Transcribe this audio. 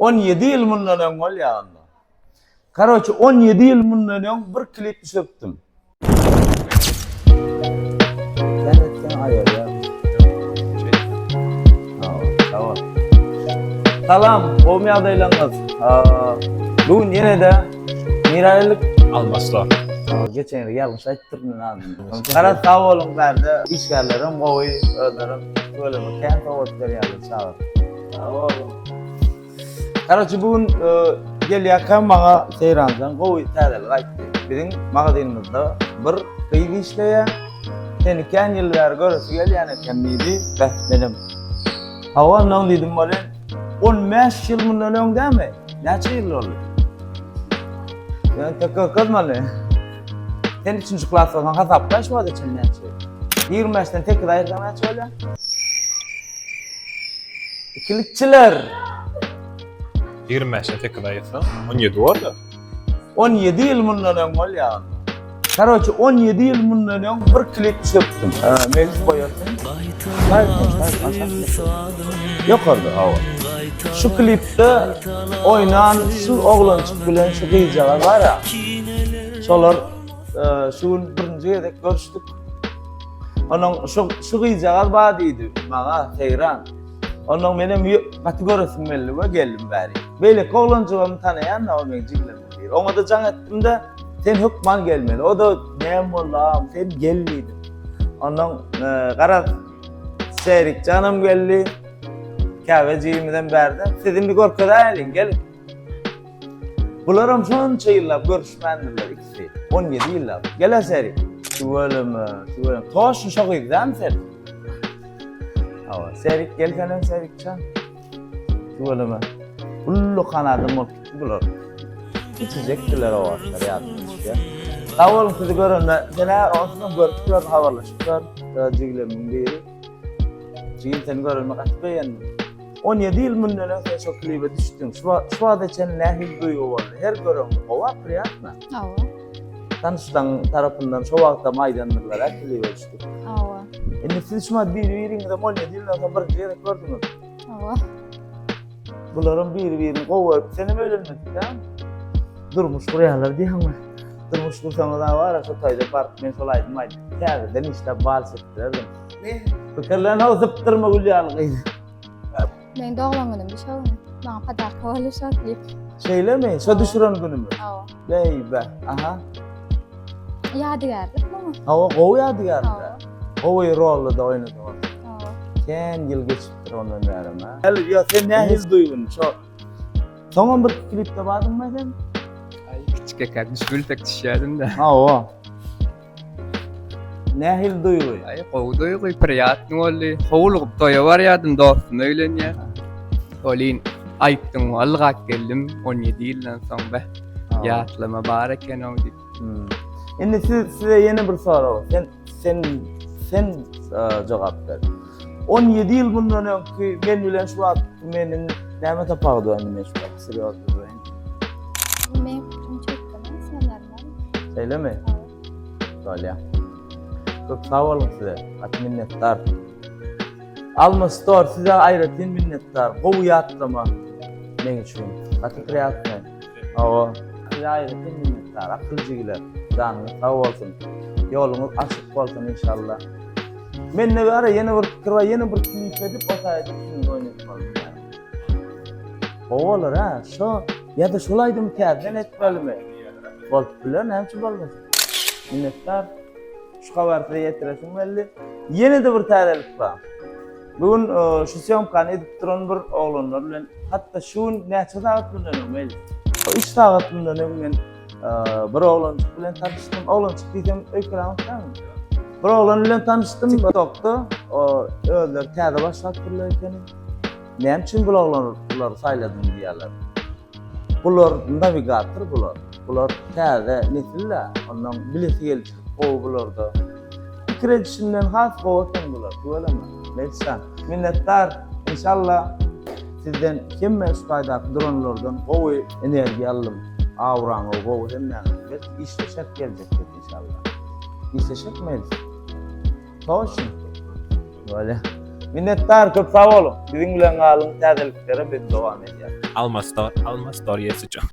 17 ýyl mundan öň bolýar onda. Karoçe 17 ýyl mundan öň bir klip düşüripdim. Sen etsen aýarýar. Salam, gowmy ýagdaýlaryňyz? Bu gün ýene-de nirä geldik? Almaslar. Geçen ýyl ýalňyş aýtdyryn adyny. Garaz sag boluň bärde işgärlerem gowy, özlerem tüweleme kän sowgat berýärler çaga. Sag boluň. Garaçy bu gün e, gelýärkäm maňa Seýranjan gowy täzelik aýtdy. Biziň magazynymyzda bir gyz işleýär. Seni kän ýyl bäri göresi gelýän eken diýdi. Beh, menem. Hawa, ondan diýdim welin, 15 ýyl mundan öň dämi? Näçe ýyl boldy? Ýöne tek görkezmeli. Sen üçünji klas bolsaň hasaplaý şu wagta çenli näçe ýyl? 25-den 8 aýyrsaň näçe bolýar? Ikilikçiler. 25-den 8 aýyrsaň 17 boldy. 17 ýyl mundan öň bolýar. Karoçe 17 ýyl mundan öň bir klip düşüripdim. Mejlis goýarsyň. Ýokarda hawa. Şu klipde oýnan şu oglanjyk bilen şu gyzjagaz bar ya. Şolar e, şu gün birinji gezek görüşdik. Onuň şu şu gyzjagaz bar diýdi maňa Seýran. Ondan menem gaty göresim geldi we geldim bäri. Beýleki oglanjygam tanaýan da o meň jiglerim biri. Oňa-da jaň etdim-de, sen hökman gelmeli. O-da näme boldy agam, sen gel diýdi. Ondan e, garaz Serik janam geldi. Käbe jigimizem bärde. Siz indi görkezäýeliň, geliň. Bularam şonça ýyllap görüşmändirler ikisi. 17 ýyllap. Gel Serik. Tüweleme, tüweleme. Toşun şo gyz dämi sen? Hawa, Serik gel senem Serikjan. Tüweleme. Ullakan adam bolup gitdi bular. Kiçijekdiler o wagtlar ýadyma düşýär. Sag boluň sizi görende. Sen-ä onsuzam görüp dur, habarlaşyp dur. Jigilemiň biri. Jigim seni görenime gaty begendim. 17 ýyl mundan öň sen şo klibe düşdüň. Şu şu wagta çenli nähili duýgy boldy? Her göreňde gowy priýatno. Hawa. Tanyşlaň tarapyndan şo wagtam aýdandyrlar-a klibe düşdük. Hawa. Indi siz şu wagt biri-biriňizi 17 ýyldan soň birinji gezek gördüňiz. Hawa. Bularyň biri-birini gowy görüp, senem öýlenmedik dämi? Durmuş gurýarlar diýýäňmi? Durmuş gursaňyz a bar-a şo toýda baryp men şol aýdymy aýdyp, täzeden işläp wals etdirerdim. Pikirlen-ow sypdyrma gül ýaly gyz. Meň doglan günümdi şo gün. Maňa podarka boldy şo klip. Şeýlemi? Şo düşüren günümi? Hawa. Beý-be. Aha. Ýadygärlik maňa. Hawa, gowy ýadygärlik. Hawa. Gowy rolda-da oýnady ol. Hawa. Kän ýyl geçipdir ondan bärem, ha? Hel, ýa sen nähili duýgyny şo Soňam bir klipde bardyňmy sen? Aý, kiçik ekäk düşüp bilsek düşýärdim-de. Hawa. Nähili duýgy? Aý, gowy duýgy, priýatny boldy. Howlugyp toýa barýardym, dostum öýlenýär. Olin, aýtdyň, ylgap geldim 17 ýyldan soň be. Ýatlama bar eken-ow diýip. Hmm. Indi siz size ýene bir sorag. Sen sen sen e, jogap ber. 17 ýyl mundan öňki men bilen şu wagt meniň näme tapawudy bar indi men şu wagt serýoz duraýyn. Men pikirim çekdim, sen normal. Şeýlemi? Bolýar. Köp sag boluň size. Gaty minnetdar. Alma Store size aýratyn minnetdar. Gowy ýatlama meň üçin. Gaty priýatny. Hawa. Size aýratyn minnetdar. Akyl jigiler. Janyňyz sag bolsun. Ýoluňyz açyk bolsun inşallah. Mende bar ýene bir pikir bar, ýene bir klip edip, o taýda ikimiz oýnatmaly. Gowy bolar ha. Şo ýa-da şol aýdymy täzeden etmelimi? Bolup biler, näme üçin bolmasyn? Minnetdar. Şu habary size ýetiresim geldi. Ýene-de bir täzelik bar. Bu gün e, şu syýomkany edip duran bir oglanlar bilen hatda şu gün näçe sagat mundan öň Melis? 3 sagat mundan öň men e, bir oglanjyk bilen tanyşdym. Oglanjyk diýsem öýkeläňokdamy? Bir oglan bilen tanyşdym TikTokda. O özleri täze başlapdyrlar ekeni. Näme üçin bu oglanlary saýladyň diýýärler. Bular nawigator bular. Bular täze nesil-dä. Ondan bilesi gelijilik gowy bularda. Pikir edişinden has gowy eken bular. Tüweleme. Melisa, minnetdar. Inşallah sizden hemme şu taýdaky duranlardan gowy energiýa aldym. Auraňyz gowy hemmäňiz. Belki işleşeris geljekde inşallah. Işleşeris Melis. Toşn. Bolýa. Minnetdar köp sag boluň. Biziň bilen galyň täzeliklere biz dowam edýäris. Alma store, alma store ýesijo.